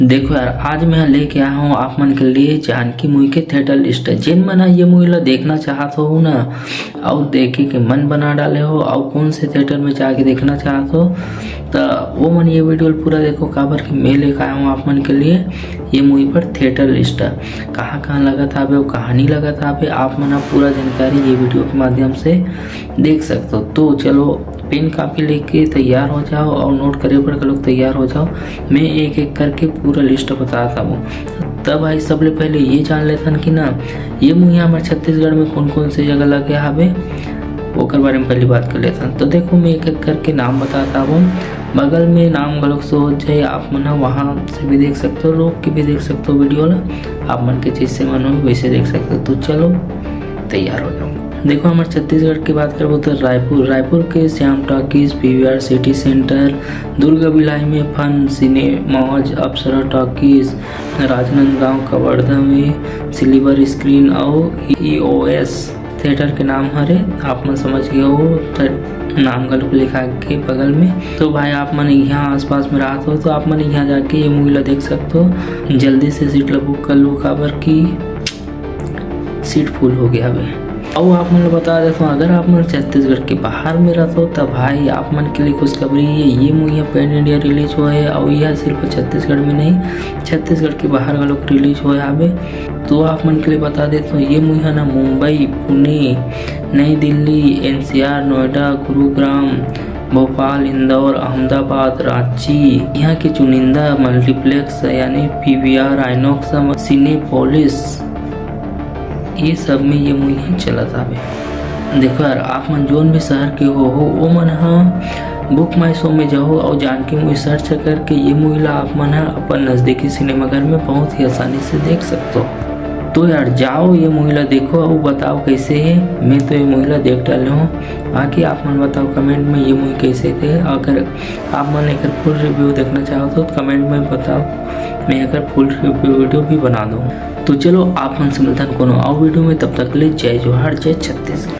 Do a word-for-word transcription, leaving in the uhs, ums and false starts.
देखो यार, आज मैं लेके आया हूँ आप मन के लिए जानकी मूवी के थिएटर लिस्ट। जिन मन ह ये मूवी ला देखना चाहत हो ना, अउ देखे के मन बना डाले हो, अउ कौन से थिएटर में जाके देखना चाहत हो, त वो मन ये वीडियो ल पूरा देखो, काबर कि मैं लेके आया हूँ आप मन के लिए ये मूवी पर थिएटर लिस्ट। कहाँ कहाँ लगत हावे अउ कहाँ नहीं लगत हावे, आप मन ह पूरा जानकारी ये वीडियो के माध्यम से देख सकते हो। तो चलो, पेन कॉपी लेके तैयार हो जाओ अउ नोट करे बर घलोक तैयार हो जाओ। मैं एक एक करके पूरा लिस्ट बतात हूँ। तब भाई, सबले पहले ये जान लेथन कि ना, ये मूवी हमर छत्तीसगढ़ में कौन कौन से जगह लगे हावे, ओकर बारे में पहली बात कर लेथन। तो देखो, मैं एक एक करके नाम बतात हूँ। बगल में नाम घलोक शो हो जाए, आप मन ह वहाँ से भी देख सकते हो, रोक के भी देख सकते हो वीडियो ला, आप मन के जैसे मन हो वैसे देख सकते हो। तो चलो, तैयार हो जाओ। देखो, हमर छत्तीसगढ़ की बात करबो तो रायपुर, रायपुर के Shyam talkies, PVR city centre, Durga Bhilai में fun cinemas, Apsara talkies, Rajnandgaon Kawardha में सिल्वर स्क्रीन अउ ईओएस थिएटर के नाम हरे, आप मन समझ गए हो, त नाम घलो लिखा के बगल में। तो भाई, आप मन यहाँ आसपास में रहत हो तो आप मन यहाँ जाके ये मूवी ला देख सकते हो। जल्दी से सीट ला बुक कर लो, काबर कि सीट फुल हो गया हवे। अउ आप मन ल बता देथव, अगर आप मन छत्तीसगढ़ के बाहर में रहत हो, त भाई, आप मन के लिए खुशखबरी है, ये मूवी ह पैन इंडिया रिलीज हुआ है, अउ यह सिर्फ छत्तीसगढ़ में नहीं, छत्तीसगढ़ के बाहर घलोक रिलीज हुआ हवे। तो आप मन के लिए बता देथव, ये मूवी ह ना मुंबई, पुणे, नई दिल्ली, एनसीआर, नोएडा, गुरुग्राम, भोपाल, इंदौर, अहमदाबाद, रांची, यहाँ के चुनिंदा मल्टीप्लेक्स यानी पीवीआर, आइनॉक्स, सिनेपोलिस, ये सब में ये मूवी ह चलत आवे। देखो यार, आप मन जोन भी शहर के हो, हो, ओ मन ह बुक माई शो में जाओ अउ जानकी मूवी सर्च करके ये मूवी ला आप मन ह अपन नजदीकी सिनेमाघर में बहुत ही आसानी से देख सकते हो। तो यार, जाओ, ये मूवी ला देखो अउ बताओ कैसे है। मैं तो ये मूवी ला देख डाले हूँ, बाकी आप मन बताओ कमेंट में ये मूवी कैसे है। अगर आप मन एकर फुल रिव्यू देखना चाहो तो कमेंट में बताओ, मैं एकर फुल रिव्यू वीडियो भी बना दूँ। तो चलो, आप मन से मिलता हूँ कोनो और वीडियो में, तब तक के लिए जय जोहार, जय छत्तीसगढ़।